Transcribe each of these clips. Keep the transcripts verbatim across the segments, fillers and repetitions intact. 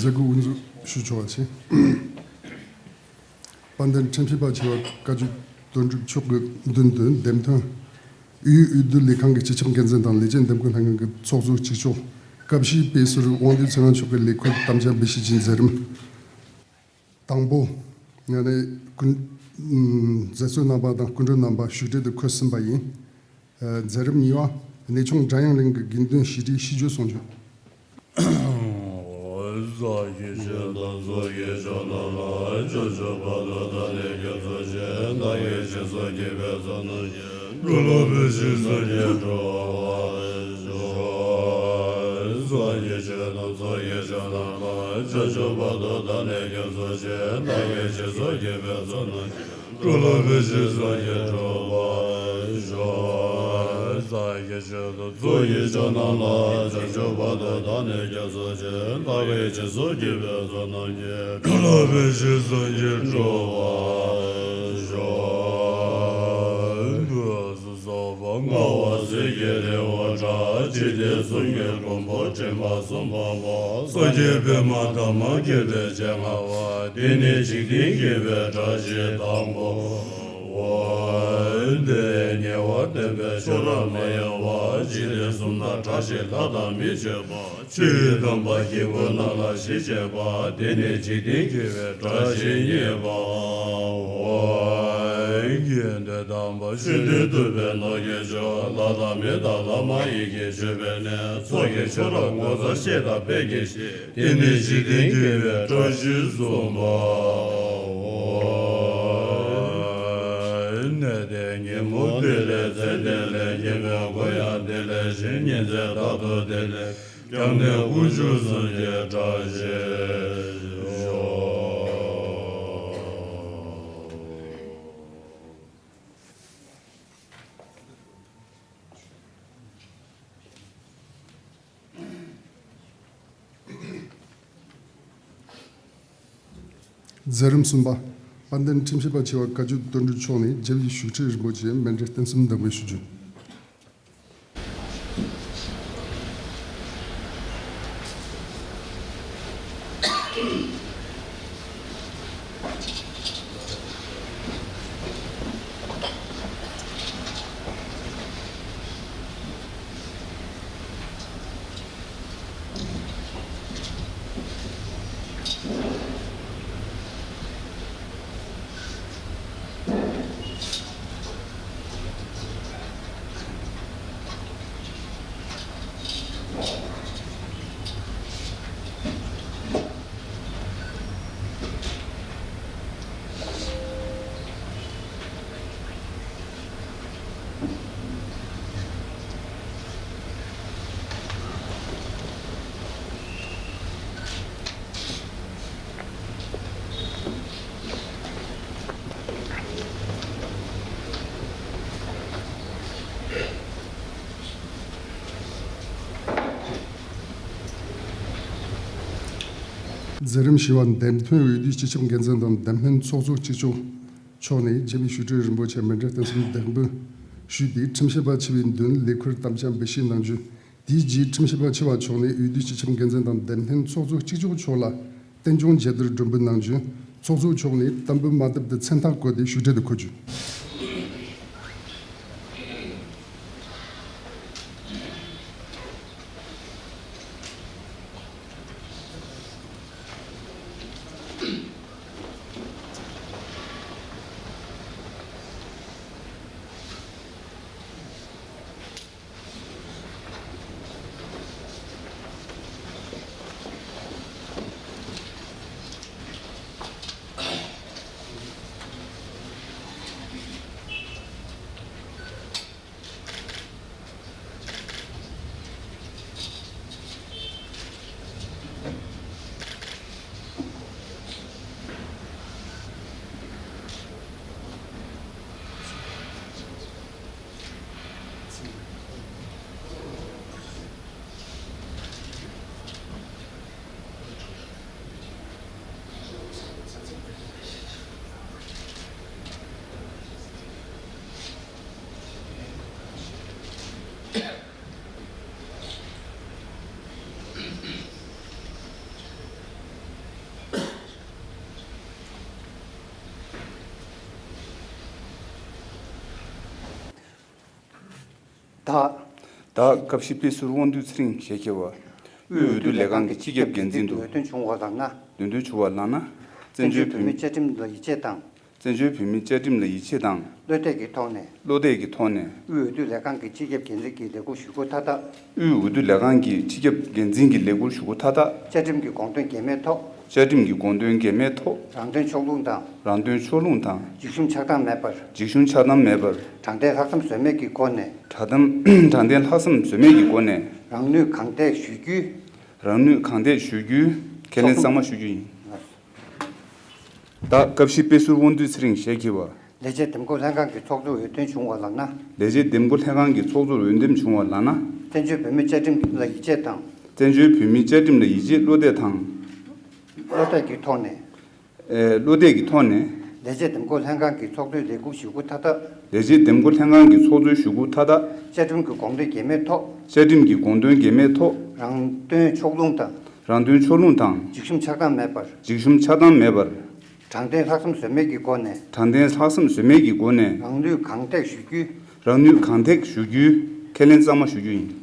མཛད་སྒོ་དབུ་འཛུགས་ཞུ་ཆོག་པ་བྱས། དཔལ་ལྡན་ཁྲིམས་ཞིབ་པ་ཆེ་བ་བཀའ་བརྒྱུད་དོན་གྲུབ་མཆོག་གི་མདུན་དུ་འདེམས་ཐོན་དབུས་འོས་བསྡུ་ལས་ཁང་གི་སྤྱི་ཁྱབ་འགན་འཛིན་དང་ལས་བྱེད་འདེམས་བསྐོ་ལྷན་ཁང་གི་ཚོགས་གཙོ་གཅིག་ལྕོགས་སྐབས་བཞིའི་དཔེ་ཟུར་དབང་འདུས་ཚེ་རིང་མཆོག་གི་ལས་འཁུར་དམ་བཅའ་འབུལ་བཞེས་ཀྱི་མཛད་རིམ། དང་པོ། ང་ནི་ཀུན། ཨུམ། མཛད་གཙོ་རྣམ་པ་དང་སྐུ་མགྲོན་རྣམ་པ་བཞུགས་གྲལ་དུ་འཁོད་ཟིན་པ་ཡིན། ཨ། མཛད་རིམ་གཉིས་པ། གནས་ཆུང་སྒྲ་དབྱངས་གླིང་གི་དགེ་འདུན་ཞི་བདེའི་ཤིས་བརྗོད་གསུང་ཆོག། སོགས་པ་ལྔ་པ་ཟེར་གྱི་རེ་བ་གྲགས། འཇིག་རྟེན་གསུམ་གྱི་མགོན་པོ་སྤྲིན་པ་གསུམ་པ་པོ། སངས་རྒྱས་པདྨ་དར་མ་སྐྱེད་པའི་སྤྱན་སྔ་བ། དེ་ནས་འཇིག་རྟེན་དགེ་བའི་བཀྲ་ཤིས་དང་པོ། འོ། དེ་ཉེ་བར་བསྟན་པའི་ཆོས་རབ་མི་གཡོ་བ། འཇིག་རྟེན་གསུམ་ན་བཀྲ་ཤིས་ལྷ་དང་མི་མཆོད་པ། ཆོས་ཀྱི་དམ་པ་དཀྱིལ་འཁོར་རྣམས་ལ་ཞི་བྱེད་པ། དེ་ནས་འཇིག་རྟེན་དགེ་བའི་བཀྲ་ཤིས་བརྙེས་པའོ། དགེ་འདུན་དམ་པ་ཆོས་འདུལ་བཏུལ་བའི་ནོར་གྱི་མཆོག། ལྷ་དང་མི་དང་ལྷ་མ་ཡིན་གྱིས་མཆོད་པའི་གནས། ཚོགས་ཀྱི་མཆོག་རབ་ངོ་མཚར་ཤེས་དང་དཔལ་གྱི་ཞིང་། དེ་ནི་འཇིག་རྟེན་དགེ་བའི་བཀྲ་ཤིས་གསུམ་པའོ། གནས་བརྟན་ཉིན་མོ་བདེ་ལེགས་མཚན་བདེ་ལེགས། ཉི་མའི་མགོ་ཡང་བདེ་ལེགས་ཤིང་། ཉི་ཚེ་རྟག་ཏུ་བདེ་ལེགས། སྐྱབས་གནས་དཀོན་མཆོག་གསུམ་གྱི་བཀྲ་ཤིས་ཤོག། མཛད་རིམ་གསུམ་པ། དཔལ་ལྡན་ཁྲིམས་ཞིབ་པ་ཆེ་བ་བཀའ་བརྒྱུད་དོན་གྲུབ་མཆོག་ནས་རྒྱལ་བའི་བཞུགས་ཁྲི་རིན་པོ་ཆེ་མཎྜལ་རྟེན་གསུམ་འདེགས་འབུལ་ཞུ་རྒྱུ། མཛད་རིམ་བཞི་པ། འདེམས་ཐོན་འོས་བསྡུའི་སྤྱི་ཁྱབ་འགན་འཛིན་དང་འདེམས་སྨན་ཚོགས་གཙོ་གཅིག་ལྕོགས་མཆོག་ནས་རྒྱལ་བའི་བཞུགས་ཁྲི་རིན་པོ་ཆེ་མཎྜལ་རྟེན་གསུམ་འདེགས་འབུལ་ཞུས་ཏེ། ཁྲིམས་ཞིབ་པ་ཆེ་བའི་མདུན་ལས་འཁུར་དམ་བཅའ་འབུལ་བཞེས་གནང་རྒྱུ། དེའི་རྗེས་ཁྲིམས་ཞིབ་པ་ཆེ་བ་མཆོག་ནས་འོས་བསྡུའི་སྤྱི་ཁྱབ་འགན་འཛིན་དང་འདེམས་སྨན་ཚོགས་གཙོ་གཅིག་ལྕོགས་མཆོག་ལ་རྟེན་སྐྱོང་མཇལ་དར་སྒྲོན་འབུལ་གནང་རྒྱུ། ཚོགས་གཙོ་མཆོག་ནས་དམ་འབུལ་མ་བཏབ་དུ་མཚན་རྟགས་བཀོད་དེ་བཞུགས་གྲལ་དུ་འཁོད་རྒྱུ། ད་སྐབས་བཞི་དཔེ་ཟུར་དབང་འདུས་ཚེ་རིང་ཞལ་མཁས་པ། དབུས་འོས་བསྡུ་ལས་ཁང་གི་སྤྱི་ཁྱབ་འགན་འཛིན་དུ་འོས་ཐོན་བྱུང་བ་ལགས་ན། འོས་ཐོན་བྱུང་བ་ལགས་ན། བཙན་བྱོལ་བོད་མིའི་བཅའ་ཁྲིམས་ལ་ཡིད་ཆེས་དང་། བཙན་བྱོལ་བོད་མིའི་བཅའ་ཁྲིམས་ལ་ཡིད་ཆེས་དང་། བློ་གཏད་ཀྱི་ཐོག་ནས། བློ་གཏད་ཀྱི་ཐོག་ནས། དབུས་འོས་བསྡུ་ལས་ཁང་གི་སྤྱི་ཁྱབ་འགན་འཛིན་གྱི་ལས་ཁུར་ཞུ་སྒོ་མཐའ་དག་དབུས་འོས་བསྡུ་ལས་ཁང་གི་སྤྱི་ཁྱབ་འགན་འཛིན་གྱི་ལས་ཁུར་ཞུ་སྒོ་མཐའ་དག་བཅའ་ཁྲིམས་ཀྱི་དགོངས་དོན་འགལ་མེད་ཐོག་བཅའ་ཁྲིམས་ཀྱི་དགོངས་དོན་འགལ་མེད་ཐོག་རང་དོན་ཕྱོགས་ལྷུང་དང་། རང་དོན་ཕྱོགས་ལྷུང་དང་། འཇིགས་ཞུམ་ཆགས་སྡང་མེད་པར། འཇིགས་ཞུམ་ཆགས་སྡང་མེད་པར། དྲང་བདེན་ལྷག་བསམ་ཟོལ་མེད་ཀྱི་སྒོ་ནས། དྲང་དམ་དྲང་བདེན་ལྷག་བསམ་ཟོལ་མེད་ཀྱི་སྒོ་ནས། རང་ནུས་གང་ཐེག་ཞུ་རྒྱུའི། རང་ནུས་གང་ཐེག་ཞུ་རྒྱུའི་ཁས་ལེན་གཙང་མ་ཞུ་རྒྱུ་ཡིན། ད་སྐབས་བཞི་དཔེ་ཟུར་དབང་འདུས་ཚེ་རིང་ཞལ་མཁས་པ། ལས་བྱེད་འདེམས་བསྐོ་ལྷན་ཁང་གི་ཚོགས་གཙོར་འོས་ཐོན་བྱུང་བ་ལགས་ན། ལས་བྱེད་འདེམས་བསྐོ་ལྷན་ཁང་གི་ཚོགས་གཙོར་འོས་འདེམས་བྱུང་བ་ལགས་ན། བཙན་བྱོལ་བོད་མིའི་བཅའ་ཁྲིམས་ལ་ཡིད་ཆེས་དང་། བཙན་བྱོལ་བོད་མིའི་བཅའ་ཁྲིམས་ལ་ཡིད་ཆེས་བློ་གཏད་དང་། བློ་གཏད་ཀྱི་ཐོག་ནས། ཨེ། བློ་གཏད་ཀྱི་ཐོག་ནས། ལས་བྱེད་འདེམས་བསྐོ་ལྷན་ཁང་གི་ཚོགས་གཙོའི་ལས་ཁུར་ཞུ་སྒོ་མཐའ་དག་ལས་བྱེད་འདེམས་བསྐོ་ལྷན་ཁང་གི་ཚོགས་གཙོའི་ཞུ་སྒོ་མཐའ་དག་བཅའ་ཁྲིམས་ཀྱི་དགོངས་དོན་འགལ་མེད་ཐོག་བཅའ་ཁྲིམས་ཀྱི་དགོངས་དོན་འགལ་མེད་ཐོག་རང་དོན་ཕྱོགས་ལྷུང་དང་། རང་དོན་ཕྱོགས་ལྷུང་དང་། འཇིགས་ཞུམ་ཆགས་སྡང་མེད་པར། འཇིགས་ཞུམ་ཆགས་སྡང་མེད་པར། དྲང་བདེན་ལྷག་བསམ་ཟོལ་མེད་ཀྱི་སྒོ་ནས། དྲང་བདེན་ལྷག་བསམ་ཟོལ་མེད་ཀྱི་སྒོ་ནས། རང་ནུས་གང་ཐེག་ཞུ་རྒྱུའི། རང་ནུས་གང་ཐེག་ཞུ་རྒྱུའི་ཁས་ལེན་གཙང་མ་ཞུ་རྒྱུ་ཡིན།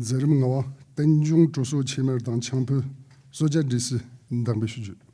མཛད་རིམ་ལྔ་པ། བསྟན་སྐྱོང་གྲོས་ཚོགས་འཆད་མེད་དང་། ཆང་ཕུད་གསོལ་ཇ་སྦྲེལ་སའི་བདག་འབུལ་ཞུ་རྒྱུ།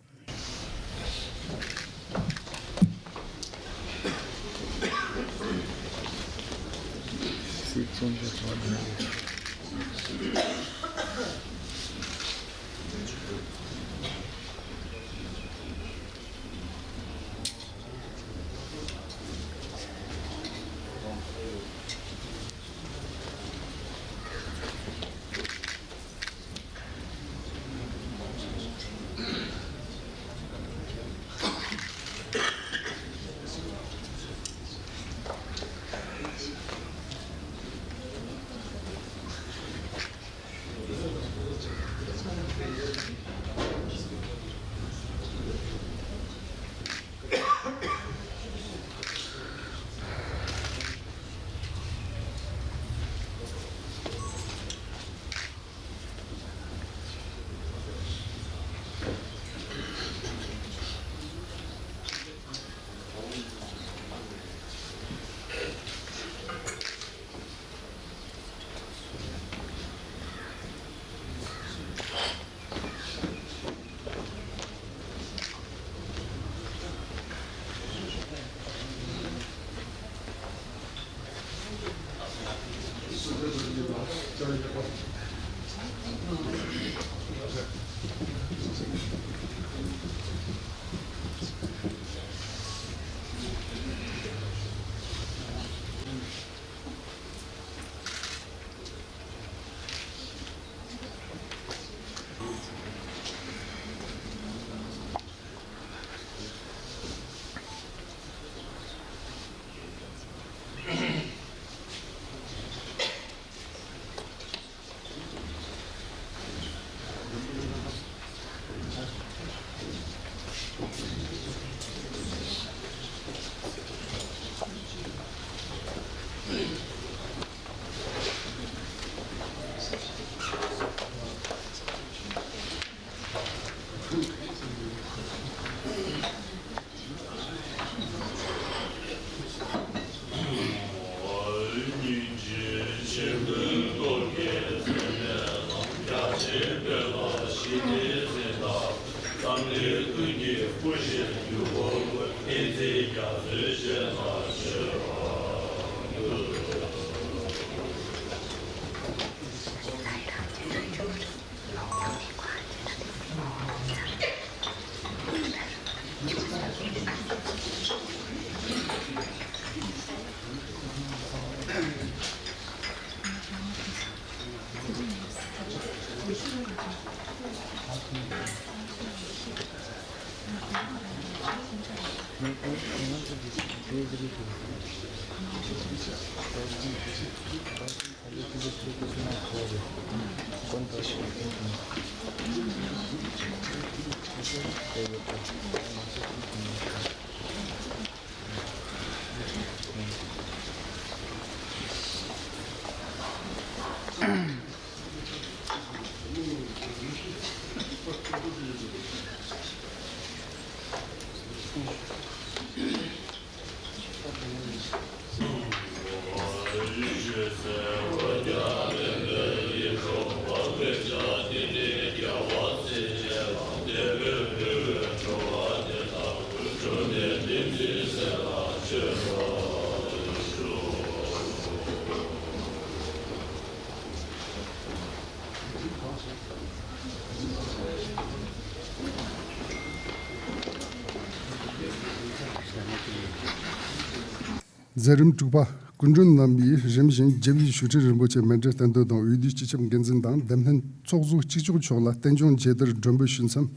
མཛད་རིམ་དྲུག་པ། སྐུ་མགྲོན་རྣམ་པས་རིམ་བཞིན་རྒྱལ་བའི་ཞུ་ཁྲིད་རིན་པོ་ཆེ་མཎྜལ་བསྟན་དོན་དང་འོས་བསྡུའི་སྤྱི་ཁྱབ་འགན་འཛིན་དང་འདེམས་ལྷན་ཚོགས་གཙོ་གཅིག་ལྕོགས་མཆོག་ལ་རྟེན་འབྱུང་མཇལ་དར་སྒྲོན་འབུལ་ཞུ་མཚམས།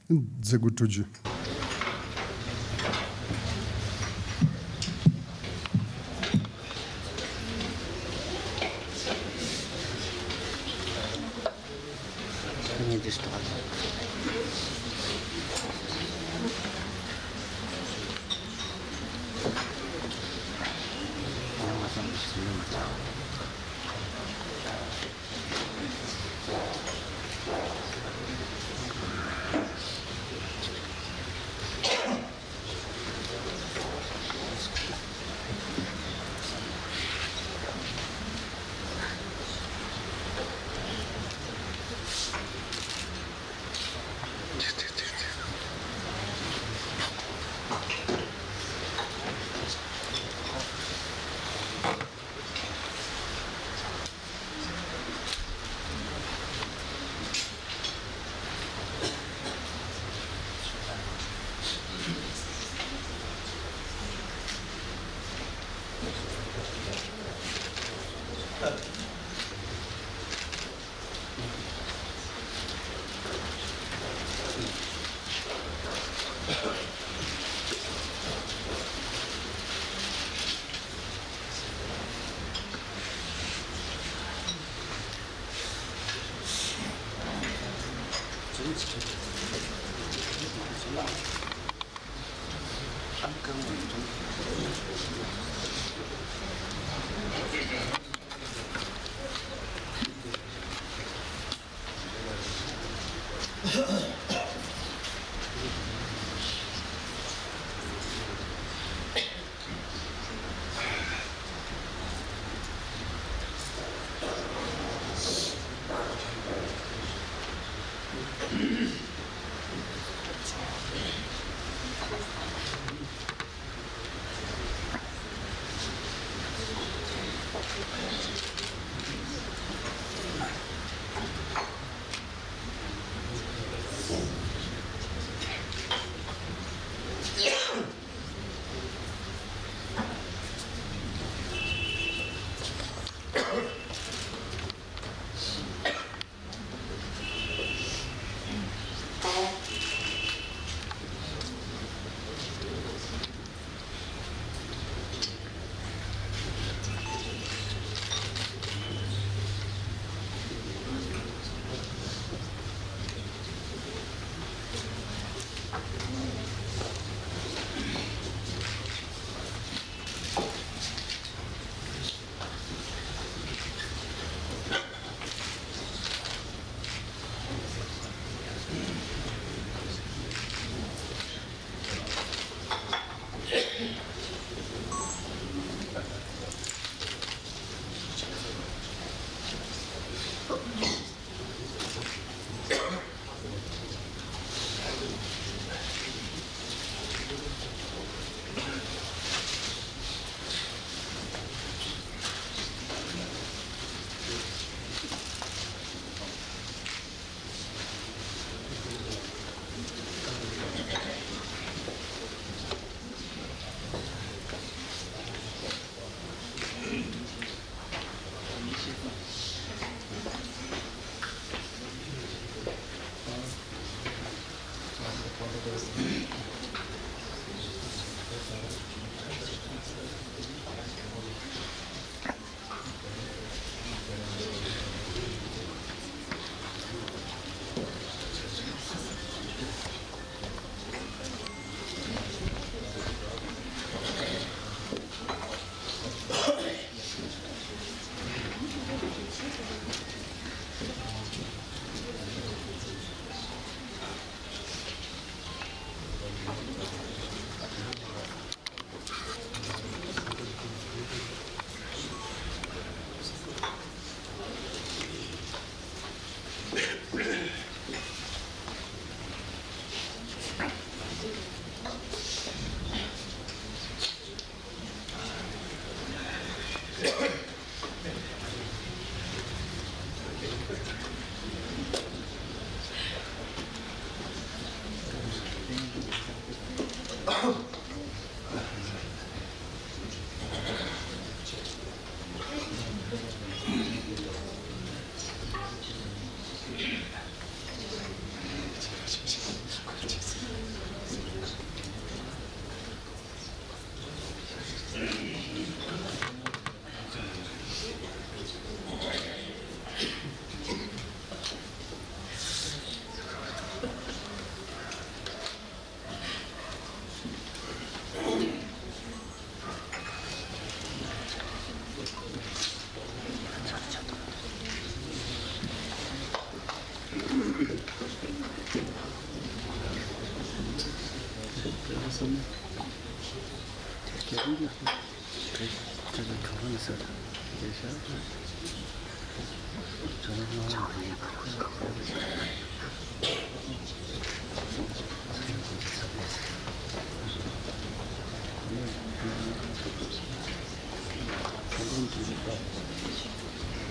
མཛད་སྒོ་གྲོལ་རྒྱུ།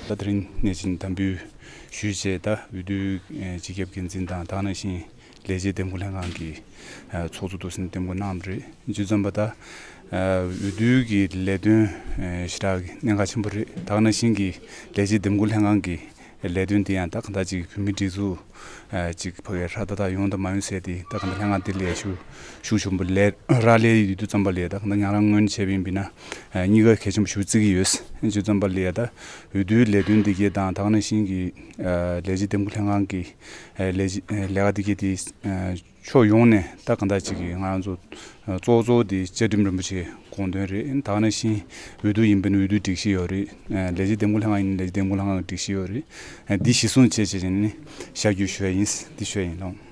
ད་དེ་རིང་གནས་ཆེན་དམ་འབུལ་ཞུས་རྗེས། ད་འོས་བསྡུའི་སྤྱི་ཁྱབ་འགན་འཛིན་དང་དེ་ནང་བཞིན་ལས་བྱེད་འདེམས་བསྐོ་ལྷན་ཁང་གི་ཚོགས་གཙོ་འདུག་སེ་འདེམས་བསྐོ་གནང་བ་རེད། བྱས་ཙང་ད་འོས་བསྡུའི་ལས་དོན་ཞེ་དྲག་གནད་འགག་ཆེན་པོ་རེད། དེ་ནང་བཞིན་གྱི་ལས་བྱེད་འདེམས་བསྐོ་ལྷན་ཁང་གི་ལས་དོན་དེ་ཡང་ད་གང་ལྟར་ཅིག་བོད་མིའི་སྒྲིག་འཛུགས་ཅིག་ཕ་གིར་ཧྲ་ཏག་ཏག་ཡོང་དང་མ་ཡོང་ཟེར་དེ། ད་གང་ལྟར་ལྷན་ཁང་དེ་ལས་ཞུ་ཞུ་ཆེན་པོ་ལས་རག་ལས་ཡོད་དུས་ཙམ་པ་ལས། ད་གང་ལྟར་ང་རང་ངོས་ནས་བྱས་པ་ཡིན་པ་ཡིན་ན་གཉིས་ཀ་གལ་ཆེན་པོ་ཞེ་པོ་བརྩི་གི་ཡོད། བྱས་ཙང་པ་ལས་ད་འོས་བསྡུའི་ལས་དོན་འདི་གས་དང་དེ་ནང་བཞིན་གྱི་ལས་བྱེད་འདེམས་བསྐོ་ལྷན་ཁང་གི་ལས་བྱེད་ལས་ཀ་འདི་གས་དེ་ཕྱོགས་ཡོངས་ནས་ད་གང་ལྟར་ཅིག་གི་ང་རང་ཚོ་གཙོ་བོ་གཙོ་བོ་དེ་བཅའ་ཁྲིམས་རིན་པོ་ཆེའི་དགོངས་དོན་རེད། དེ་ནང་བཞིན་འོས་བསྡུ་ཡིན་པ་ཡིན་ན་འོས་བསྡུའི་སྒྲིག་གཞི་ཡོད་རེད། ལས་བྱེད་འདེམས་བསྐོ་ལྷན་ཁང་ཡིན་ན་ལས་བྱེད་འདེམས་བསྐོ་ལྷན་ཁང་གི་སྒྲིག་གཞི་ཡོད་རེད། འདི་གཞི་བཟུང་བྱས་བྱས་ནས་ནི་ཞབས་ཞུ་ཞུ་ཡ་ཡིན། འདི་ཞུ་ཡ་ཡིན་ལགས།